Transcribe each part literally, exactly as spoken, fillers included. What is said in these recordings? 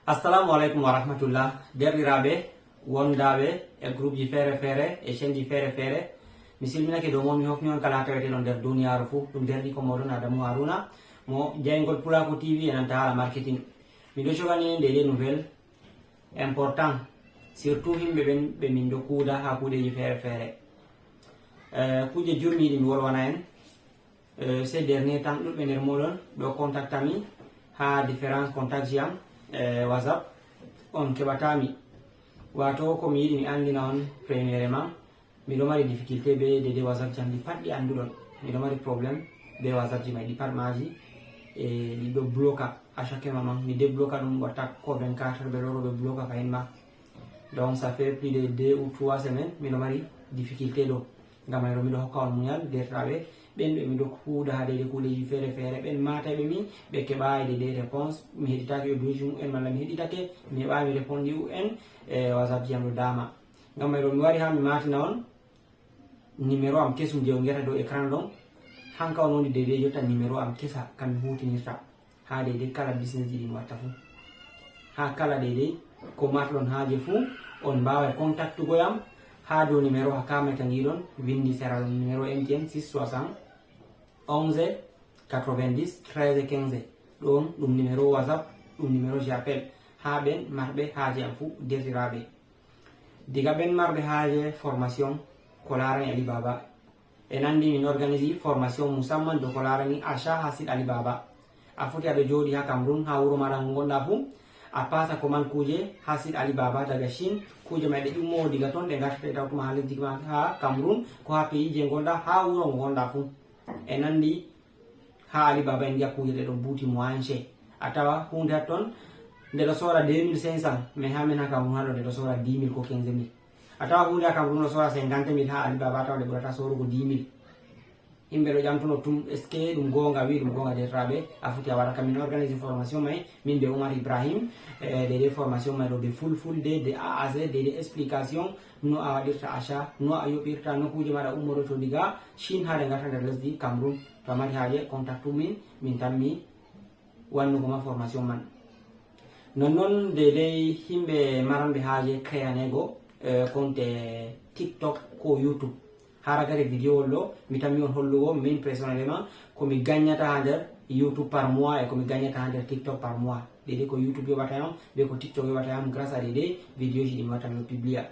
Assalamu alaikum wa rahmatullah. Derɗiraaɓe, wondaaɓe e groupji feere feere e chaîneji feere feere, mi silminake dow mon, mi hofni on kala haa taweteɗon nder duniyaaru fuu. Ɗum derɗiiko mooɗon Adamu Haruna, mo jayngol Pulaaku T V e nanta haala marketing. Mi ɗo cogani en des, des nouvelles important, surtout yimɓe ɓen ɓe min ɗo kuuda haa kuuɗeji feere feere. Eh, kuuje jurmiiɗi mi wolwana en. Eh, ces derniers temps, ɗuuɗɓe nder mooɗon ɗo contacta mi haa différents contacts ji am, eh, WhatsApp, on keɓata mi. Wato ko mi yiɗi mi anndina on, premièrement, miɗo mari difficulté be des, des WhatsApp ji am ɗi pat ɗi annduɗon. Miɗo mari problème be WhatsApp ji mai, ɗi pat maaji, e ɗi ɗo bloka à chaque moment. Mi débloka ɗum, watta ko vingt-quatre heures ɓe loro ɓe bloka fahin ma. Donc, ça fait plus de deux ou trois semaines, miɗo mari difficulté ɗo. Ngam mayro miɗo hokka on munyal, derɗiraaɓe, ɓen ɓe miɗo kuuda haa des, des kuuɗeji feere feere, ɓen maatayɓe mi, ɓe keɓaay des, des réponses, mi heɗitaaki audio ji mumen, malla mi heɗitake, mi heɓaay mi répondre en, e WhatsApp ji am ɗo daama. Ngam mayro mi wari haa mi maatina on, numéro am kesum je on yi'ata dow écran ɗon, hanka on wondi des, des jotta numéro am kesa ka mi huutinirta haa des, des kala business ji ɗi mi watta fuu. Haa kala des, des ko marɗon haaje fuu, on mbaaway contactugo yam haa dow numéro haa kamata ngiɗon, windi sera ɗon, numéro M T N, six soixante, onze, quatre-vingt-dix, treize, quinze. Ɗon ɗum numéro WhatsApp, ɗum numéro j'appelle haa ɓen marɓe haaje am fuu, derɗiraaɓe. Diga ɓen marɓe haaje formation ko laarani Alibaba. E nandi min organise formation musamman dow ko laarani achat haa site Alibaba. A foti aɗo jooɗi haa Cameroun, haa wuro maaɗa ngo ngonɗa fuu, a pasa commande kuuje haa site Alibaba daga Chine, kuuje mai ɗe ƴummowo diga ton, ɗe ngartete tawtuma haa lesdi ma haa Cameroun, ko haa pays je ngonɗa, haa wuro ngo ngonɗa fuu. E nandi haa Alibaba en ngi'a kuuje ɗe ɗon buuti moyen cher. A tawa huunde haa ton, nde ɗo soora deux mille cinq cents, mais haa men haa Cameroun haa ɗo nde ɗo soora dix mille ko quinze mille. A tawa huunde haa Cameroun ɗo soora cinquante mille, haa Alibaba a tawa nde ɓurata soorugo dix mille. Yimɓe ɗo ƴamtuno tum, est-ce que ɗum goonga? Wi ɗum goonga, derɗiraaɓe, a foti a wara kam. Min organise formation mai, min be Oumar Ibrahim, eh, des, des formation mai ɗo be fulfulde, de A à Z, des, des explication no a waɗirta achat, no a yoɓirta, no kuuje maaɗa ummoroto diga Chine haa ɗe ngarta nder lesdi Cameroun. To a mari haaje, contactu min, min tammi wannugo ma formation man. Nonnon, deidei yimɓe maranɓe haaje créanego, eh, compte TikTok ko YouTube. Haa ragare video ɗo, mi tammi on hollugo min personnellement ko mi gagnata haa nder YouTube par mois e ko mi gagnata haa nder TikTok par mois. Deidei ko YouTube yoɓata yam, be ko TikTok yoɓata yam grâce à deidei video ji ɗi mi watta mi ɗo publia.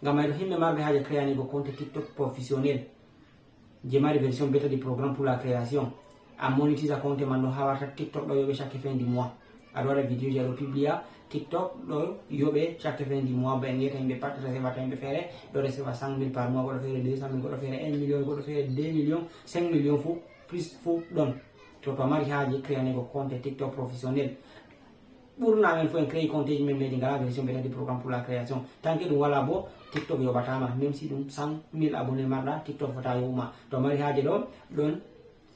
Ngam mai ɗo yimɓe marɓe haaje créanego compte TikTok professionnel, je mari version bêta du programme pour la création. A monetisa compte man ɗo haa warta TikTok ɗo yoɓe chaque fin du mois. Aɗo waɗa video ji, aɗo publia, TikTok ɗo yoɓe chaque fin du mois. Ba en ngeta yimɓe pat recevoir ta yimɓe feere, ɗo recevoir cinq mille par mois, goɗɗo feere deux cent mille, goɗɗo feere un million, goɗɗo feere deux millions, cinq millions fuu, plus fuu ɗon. To, to a mari haaje créanego compte TikTok professionnel, ɓurna amen fof en créé compte ji men, mais ɗi ngalaa version bêta du programme pour la création. Tant que ɗum walaa bo, TikTok yoɓataa ma, même si ɗum cent mille abonnés marɗa, TikTok fotaa yoɓu ma. To a mari haaje ɗo, ɗon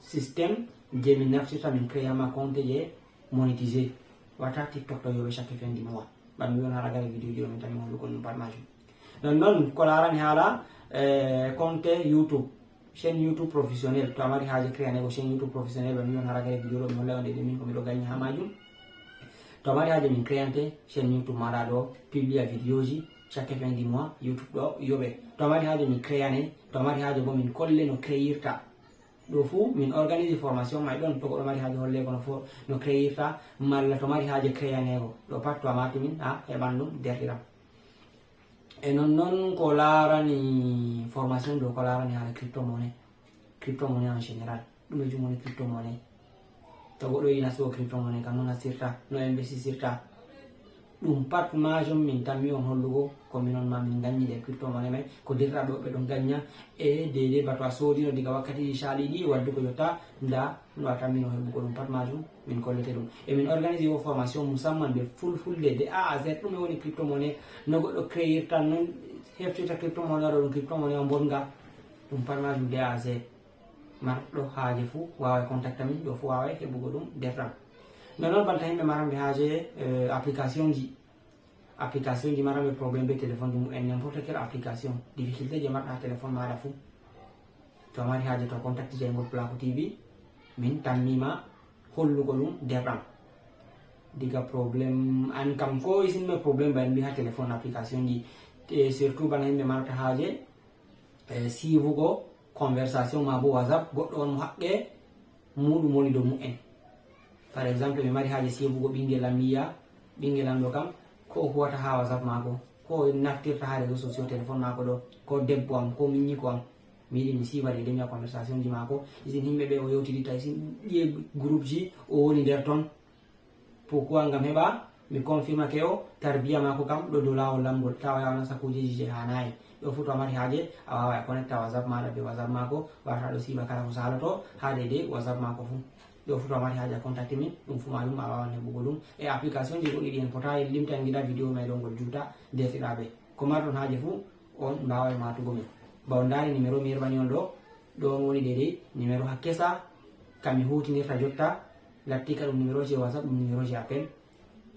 système je min naftirta, min créa ma compte je monétisé. Wata TikTok ɗo yoɓe chaque fin du mois. Ɓanmi on haa ragare video ji ɗo min tammi hollugo ɗum pat majum. Non non, ko laarani haala, eh, compte YouTube, chaîne YouTube professionnel, to a mari haaje créanego chaîne YouTube professionnel, ɓanmi on haa ragare video ɗo mi hollay on deidei min ko mi ɗo gagna haa majum. To a mari haaje min créante chaîne YouTube maaɗa ɗo, publia video ji chaque fin du mois, YouTube ɗo yoɓe. To a mari haaje min créane, to a mari haaje bo min kolle no créirta. Ɗo fuu min organise formation mai ɗon, to goɗɗo mari haaje holle ko no fo-, no créirta, malla to mari haaje créanego. Ɗo pat to a marti min, a heɓan ɗum, derɗiram. E non non ko laarani formation dow ko laarani haala crypto-monnaie. Crypto-monnaie en général. Ɗume jum woni crypto-monnaie? To goɗɗo yiɗi nastugo crypto-monnaie kam, no nastirta, no investisirta? Ɗum pat majum min tammi on hollugo ko minon ma min ganyi nder crypto-monnaie mai, ko derɗiraaɓe woɓɓe ɗon ganya, e deidei ba to a soodino diga wakkati ɗi caali ɗi waddugo jotta, nda no a tammino heɓugo ɗum pat majum. Min kollete ɗum. E min organise wo formation musamman be fulfulde de A à Z. Ɗume woni crypto-monnaie? No goɗɗo créirta, no heftirta crypto-monnaie, waɗa ɗum crypto-monnaie on bonga. Ɗum pat majum de A à Z. Marɗo haaje fuu waaway contacta min, ɗo fuu waaway heɓugo ɗum derɗam. Non non banta yimɓe maranɓe haaje, eh, application ji. Application ji maranɓe problème be téléphone ji mumen, n'importe quelle application. Difficulté je marɗa ha téléphone maɗa fuu. To a mari haaje to a contacti jayngol Pulaaku T V, min tammi ma hollugo ɗum derɗam. Diga problème, an kam ko isin me problème ba en mbi ha téléphone application ji. Et surtout bana himɓe marata haaje, eh, siivugo conversation ma bo WhatsApp, goɗɗo on mo haqqe muɗum woni dow mu'en. Par exemple, mi mari haaje siivugo ɓingel am, mi yi'a ɓingel am ɗo kam, ko o huwata ha WhatsApp maako, ko o naftirta ha réseaux sociaux, téléphone maako ɗo, ko debbo am, ko minyiko am. Mi yiɗi mi siiva de, de mi yi'a conversation ji maako. Isin himɓe ɓe o yewtidita, isin ɗiye groupe ji o woni nder ton. Pourquoi? Ngam heɓa mi confirmake o tarbiya maako kam ɗo dow laawol laɓngol, ta o yaha o nasta kuujeeji je haanaay. Ɗo fuu to a mari haaje, a waaway a connecta WhatsApp maaɗa be WhatsApp maako, warta ɗo siiva kala ko saaloto haa deydey WhatsApp maako fuu. Ɗo fuu to a mari haaje a contacte min, ɗum fuu maaɗum a waawan heɓugo ɗum. E application ji goɗɗi ɗi en potaay limta, en ngiɗa video may ɗo ngol juuta, deerɗiraaɓe. Ko marɗon haaje fuu, on mbaaway maatugo min. Ba on ndaari numéro mi yerɓani on ɗo, ɗo on woni deydey numéro ha kesa ka mi huutinirta jotta, latti ka ɗum numéro je WhatsApp, ɗum numéro je appel.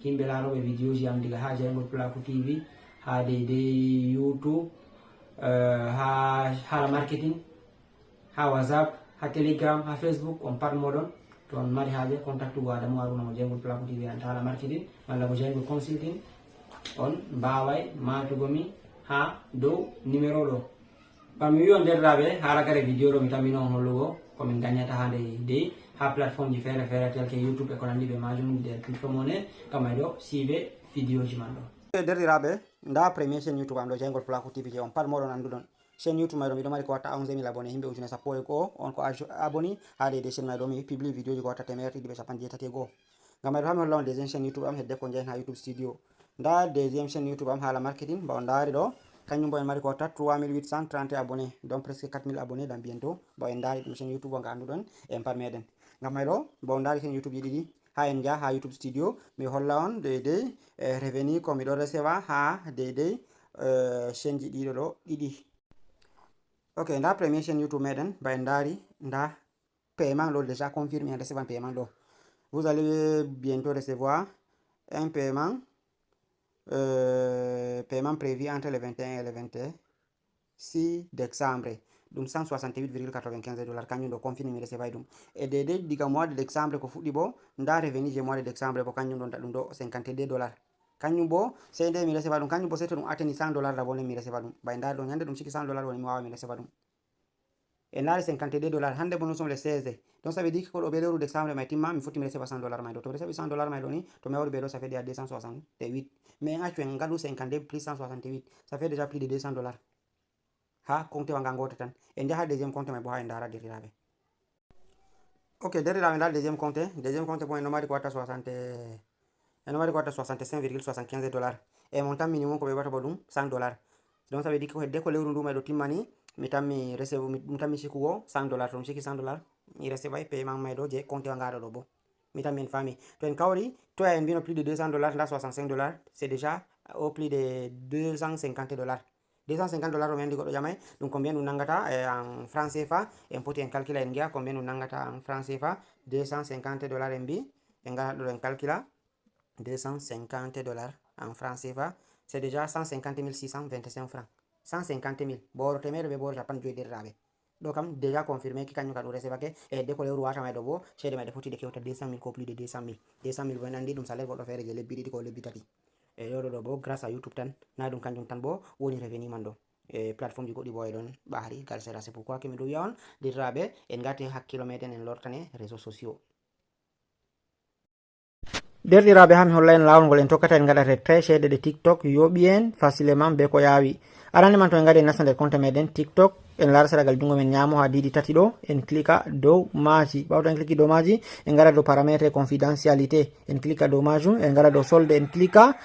Himɓe laarooɓe videoji am diga ha Jayngol Pulaaku T V, ha deydey YouTube, eh, ha haala marketing, ha WhatsApp, ha Telegram, ha Facebook, on pat mooɗon. To on mari haaje contactugo Adamu Haruna mo Jayngol Pulaaku T V, an ta haala marketing, malla mo Jayngol Consulting, on mbaaway maatugo mi ha dow numéro ɗo. Bana mi wi'i on, deerɗiraaɓe, haa ragare video ɗo mi tammino on hollugo ko min nganyata haa ndey dey haa plateforme ji feere feere, tel que YouTube e ko nanndi bee maajum, nder plateforme one, ngam may ɗo siive video ji man ɗo. Deerɗiraaɓe, ndaa premier chaîne YouTube am ɗo, Jayngol Pulaaku T V, je on pat mooɗon annduɗon. Chaîne YouTube may ɗo, miɗo mari ko watta onze mille abonnés, yimɓe ujune sappo e go'o, on ko aj-, abonné haa dey dey chaîne may ɗo, mi publie video ji ko watta teemeɗɗe ɗiɗi bee cappanɗe jeetati e go'o. Ngam may ɗo, haa mi holla on deuxième chaîne YouTube am, hedde ko njehen haa YouTube Studio. Ndaa deuxième chaîne YouTube am haala marketing, ba on ndaari ɗo, kanjum bo en mari ko watta trois mille huit cent trente abonnés, donc presque quatre mille abonnés dans bientôt. Ba en ndaari ɗum chaîne YouTube nga annduɗon en pat meɗen. Ngam may ɗo, ba on ndaari chaîne YouTube ji ɗiɗi, haa en njaha haa YouTube Studio, mi holla on deydey, eh, revenu ko miɗo recevoir haa deydey, eh, chaîne ji ɗiɗo ɗo ɗiɗi. Ok, ndaa premier chaîne YouTube meɗen, ba en ndaari, ndaa paiement ɗo déjà confirmé, en recevan paiement ɗo. Vous allez bientôt recevoir un paiement, euh, paiement prévu entre le vingt et un et le vingt-six décembre. Ɗum cent soixante-huit virgule quatre-vingt-quinze dollars, kanjum ɗo confirmé mi recevai ɗum. E deydey diga mois de décembre ko fuɗɗi bo, nda revenu je mois de décembre bo, kanjum ɗo nda ɗum ɗo cinquante-deux dollars. Kanjum bo, sey nde mi receva ɗum, kanjum bo sey to ɗum atteini cent dollars da bo nden mi receva ɗum. Bay nda ɗo nyande ɗum ciki cent dollars woni mi wawa mi receva ɗum. E ndaari cinquante-deux dollars. Hande bo nous sommes le seize. Donc ça veut dire que ko ɗo be lewru décembre may timma, mi foti mi receva cent dollars may ɗo. To mi recevi cent dollars may ɗo ni, to mi hawri be ɗo, ça fait déjà deux cent soixante-huit. Mais en actu en ngaɗu cinquante-deux plus cent soixante-huit, ça fait déjà plus de deux cents dollars. Ha compte wa nga ngota tan. En njaha deuxième compte may bo ha en ndaara, deerɗiraaɓe. Ok, deerɗiraaɓe, ndaa deuxième compte. Deuxième compte bo en ɗo mari ko watta soixante, en ɗo mari ko watta soixante-cinq virgule soixante-quinze dollars. E mon tan minimum ko ɓe watta bo ɗum cent dollars. Donc ça veut dire que hedde ko lewru ndu may ɗo timmani, mi tammi receive, mi, mi tammi sikugo cent dollars. To mi siki cent dollars, mi recevai paiement may ɗo je compte wa nga ɗo ɗo bo. Mi tammi en faami. To en kawri, to en mbino plus de deux cents dollars, ndaa soixante-cinq dollars, c'est déjà au plus de deux cent cinquante dollars. Deux cent cinquante dollars o mi anndi goɗɗo ƴamay, ɗum combien ɗum nangata, eh, en franc C F A, en poti en calcula en ngi'a combien ɗum nangata en franc C F A, deux cent cinquante dollars en mbi, en ngara ɗo en calcula, deux cent cinquante dollars en franc C F A, c'est déjà cent cinquante mille six cent vingt-cinq francs. Cent cinquante mille, booro teemeɗɗe be booro cappanɗe jowi, deerɗiraaɓe. Ɗo kam déjà confirmé ki kanjum ka ɗum recevake, e hedde ko lewru wata may ɗo bo, ceede may ɗe foti ɗe kewta deux cent mille ko plus de deux cent mille. Deux cent mille bo en anndi ɗum salaire goɗɗo feere je lebbi ɗiɗi ko lebbi tati. E ɗo, ɗo, ɗo bo grâce à YouTube tan, na ɗum kanjum tan bo woni revenu man ɗo. E plateforme ji goɗɗi bo e ɗon ɓaari gal sera. C'est pourquoi que mi ɗo wi'a on, deerɗiraaɓe, en ngati hakkilo meɗen, en lortane réseaux sociaux. Deerɗiraaɓe, haa mi holla en laawol ngol en tokkata en ngaɗa retrait ceede ɗe TikTok yoɓi en facilement be ko yaawi. Arande man, to en ngari en nasta nder compte meɗen TikTok, en laara seragal junngo men nyaamo haa diidi tati ɗo, en klika dow maaji. Ɓaawo to en kliki dow maaji, en ngara dow paramètre confidentialité, en klika dow maajum, en ngara dow solde, en klika.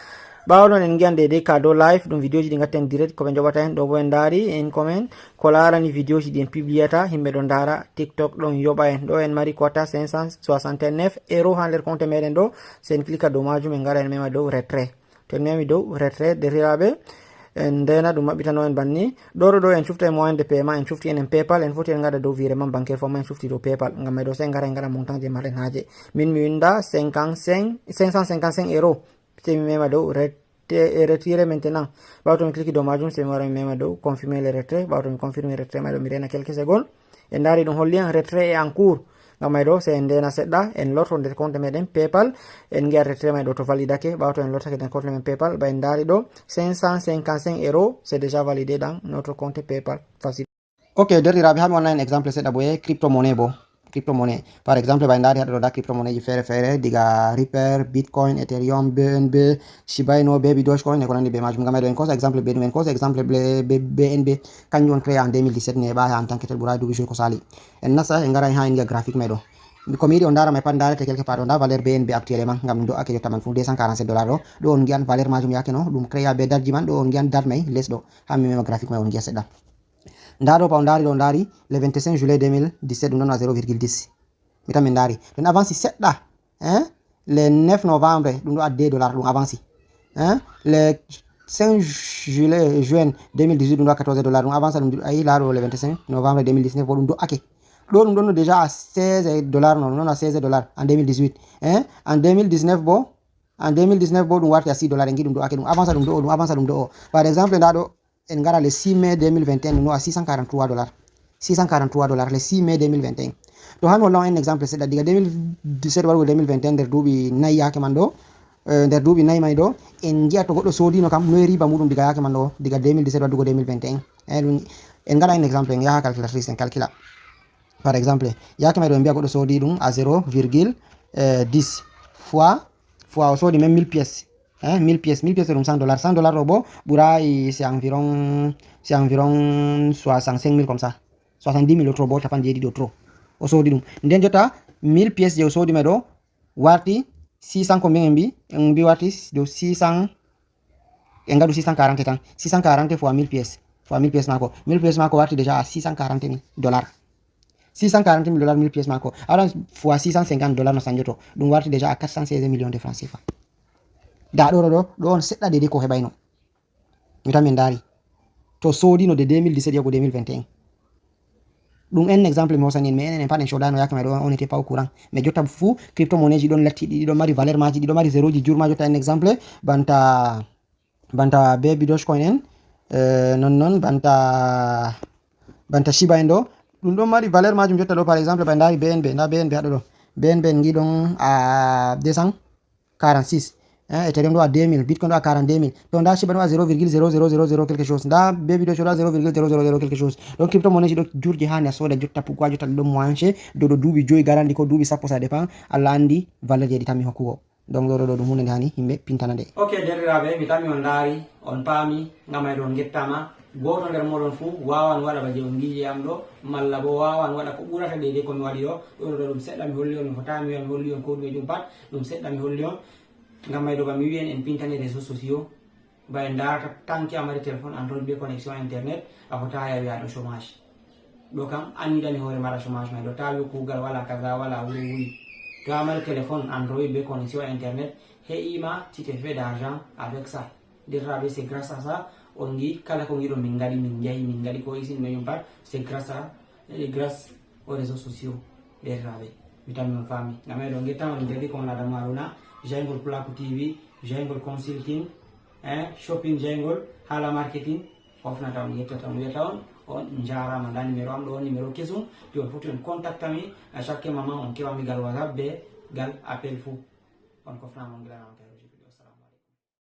Ɓaawo ɗon en ngi'an deydey ka dow live, ɗum vidéoji ɗi ngatten direct ko ɓe njoɓata en. Ɗo bo en ndaari en comment ko laarani vidéoji ɗi en publiyata, himɓe ɗon ndaara, TikTok ɗon yoɓa en. Ɗo en mari ko watta cinq cent soixante-neuf euros haa nder compte meɗen ɗo. Se en klika dow maajum, en ngara en mema dow retrait. To en memi dow retrait, deerɗiraaɓe, en ndeena ɗum maɓɓitano en banni. Ɗo ɗo ɗo en cufta e moyen de paiement, en cufti en, en PayPal, en foti en ngaɗa dow virement bancaire fo ma en cufti dow PayPal. Ngam may ɗo se en ngara en ngaɗa montant je marɗen haaje. Min mi winda cinquante-cinq, cinq cent cinquante-cinq euros. Se mi mema dow rete-, retire maintenant. Ɓaawo to mi kliki dow maajum, se mi wara mi mema dow confirmer le retrait. Ɓaawo to mi confirmer retrait may ɗo, mi reena quelques secondes. En ndaari ɗum holli en retrait est en cours. Ngam may ɗo, sey en ndeena seɗɗa, en lorto nder compte meɗen PayPal, en ngi'a retrait may ɗo to validake, ɓaawo to en lortake nder compte men PayPal, ba en ndaari ɗo, cinq cent cinquante-cinq euros, c'est déjà validé dans notre compte PayPal. Facile. Ok, derɗiraaɓe, haa mi wanna en exemple seɗɗa bo, e crypto monnaie bo. Crypto monnaie. Par exemple, ba en ndaari haa ɗo, nda crypto monnaie ji feere feere, diga Ripple, Bitcoin, Ethereum, B N B, Shiba Inu, Baby Dogecoin, e ko nandi be majum. Ngam may ɗo en koosa exemple be ɗum, en koosa exemple be, be, B N B, kanjum on créé en deux mille dix-sept, neeɓaay en tant que tel, ɓuraay duuɓi jowi ko saali. En nasta, en ngara haa en ngi'a graphique may ɗo. Ko mi yiɗi on ndaara may pat, ndaarete quelque part ɗo, nda valeur B N B actuellement, ngam ɗum do'ake jotta man fu, deux cent quarante-sept dollars ɗo. Ɗo on ngi'an valeur majum yaake no ɗum créé be date ji man, ɗo on ngi'an date may les ɗo. Haa mi mema graphique may on ngi'a seɗɗa. Nda ɗo, ba on ndaari ɗo, on ndaari le vingt-cinq juillet deux mille dix-sept, ɗum ɗon à zéro virgule dix. Mi tan min ndaari. Ɗum avance seɗɗa, hein? Le neuf novembre, ɗum ɗo à deux dollars, ɗum avance. Hein? Le cinq juillet, juin deux mille dix-huit, ɗum ɗo à quatorze dollars, ɗum avance, ɗum ayi, laaɗo le vingt-cinq novembre deux mille dix-neuf, bo ɗum do'ake. Ɗo ɗum ɗon no déjà à seize dollars, non, non, à seize dollars en deux mille dix-huit. Hein? En deux mille dix-neuf bo, en deux mille dix-neuf bo, ɗum warti à six dollars, en ngi ɗum do'ake, ɗum avance, ɗum do'o, ɗum avance, ɗum do'o. Par exemple, nda ɗo, en ngara le six mai deux mille vingt et un, no à six cent quarante-trois dollars. Six cent quarante-trois dollars le six mai deux mille vingt et un. To haa mi holla on en exemple seɗɗa, diga deux mille dix-sept warugo deux mille vingt et un, nder duuɓi nayi yaake man ɗo, eh, nder duuɓi nayi may ɗo, en ngi'a to goɗɗo soodino kam, noy riba muɗum diga yaake man ɗo, diga deux mille dix-sept waɗugo deux mille vingt et un. Eh, ɗum, en ngaɗa en exemple, en yaha calculatrice, en calcula. Par exemple, yaake may ɗo, en mbi'a goɗɗo soodi ɗum à zéro virgule dix fois, fois o soodi même mille pièces. Hein, mille pièces, mille pièces ɗum cent dollars. Cent dollars ɗo bo ɓuraay, c'est environ, c'est environ soixante-cinq mille comme ça. Soixante-dix mille ɗo trop, bo cappanɗe jeeɗiɗi ɗo trop. O soodi ɗum. Nden jotta mille pièces je o soodi may ɗo warti six cents, combien en mbi? En mbi warti dow six cents, en ngaɗu six cent quarante tan. Six cent quarante fois mille pièces. Fois mille pièces maako. Mille pièces maako warti déjà à six cent quarante mille dollars. Six cent quarante mille dollars, mille pièces maako. Alors, fois six cent cinquante dollars no sanjoto. Ɗum warti déjà à quatre cent seize millions de francs C F A. Nda ɗo, ɗo, ɗo, ɗo on seɗɗa deydey ko heɓayno. Mi tan min ndaari. To soodino de deux mille dix-sept yahugo deux mille vingt et un. Ɗum en exemple mi hosani en, mais enen en pat en codano yaake may ɗo, on n'était pas au courant. Mais jotta fuu, crypto monnaie ji ɗon latti, ɗi ɗon mari valeur maaji, ɗi ɗon mari zéro ji jur ma jotta en exemple, banta, banta Baby Dogecoin en, eh, non non, banta, banta Shiba en ɗo. Ɗum ɗon mari valeur maajum jotta ɗo, par exemple, ɓe ndaari B N B, nda B N B haɗo ɗo. B N B en ngi ɗon à deux cent quarante-six. Hein, Ethereum ɗo à deux mille, Bitcoin ɗo à quarante-deux mille. To nda Shiba ɗo à zéro virgule zéro zéro zéro zéro quelque chose. Nda Baby Doge ɗo à zéro virgule zéro zéro zéro quelque chose. Donc crypto monnaie ji ɗo jurji hani a soda jotta, pourquoi jotta ɗum ɗon moins cher, dow ɗo duuɓi joyi garanti ko duuɓi sappo, ça dépend. Allah andi valeur je ɗi tammi hokkugo. Donc ɗo ɗo ɗum huunde nde hani yimɓe pintana nde. Ok, derɗiraaɓe, mi tammi on ndaari, on paami, ngam ay ɗon ngettaama. Gooto nder mooɗon fuu waawan waɗa ba je on ngi'i am ɗo, malla bo waawan waɗa ko ɓurata deydey ko mi waɗi ɗo. Ɗo ɗo ɗum seɗɗa mi holli on, mi fotaay mi wi'a mi holli on ko ɗume ɗum pat, ɗum seɗɗa mi holli on. Ngam ay ɗo ba mi wi'i en, en pintani réseaux sociaux. Ba en ndaarata tanki a mari téléphone Android be connexion internet, a fotaay a wi'a a ɗo chômage. Ɗo kam an yiɗani hoore mara chômage may ɗo, ta wi'u kuugal wala, kaza wala, wuli wuli. To a mari téléphone Android be connexion internet, he'i ma tu te fais d'argent avec ça. Derɗiraaɓe, c'est grâce à ça on ngi kala ko ngiɗon min ngaɗi, min njahi, min ngaɗi ko isin meyum pat, c'est grâce à, eh, grâce aux réseaux sociaux. Derɗiraaɓe, mi tammi on faami. Ngam eɗon ngettama ɗum jaɓi ko on Adamu Haruna, jayngol Pulaaku T V, jayngol consulting, eh, shopping jayngol, haala marketing, hofnata on, yettata on, wiyata on, on njaaraama. Ndaa numéro am ɗo, on numéro kesum, to on foti on contacta mi, à chaque moment on keɓan mi gal WhatsApp be gal appel fuu. On kofnaama, on gilanaama.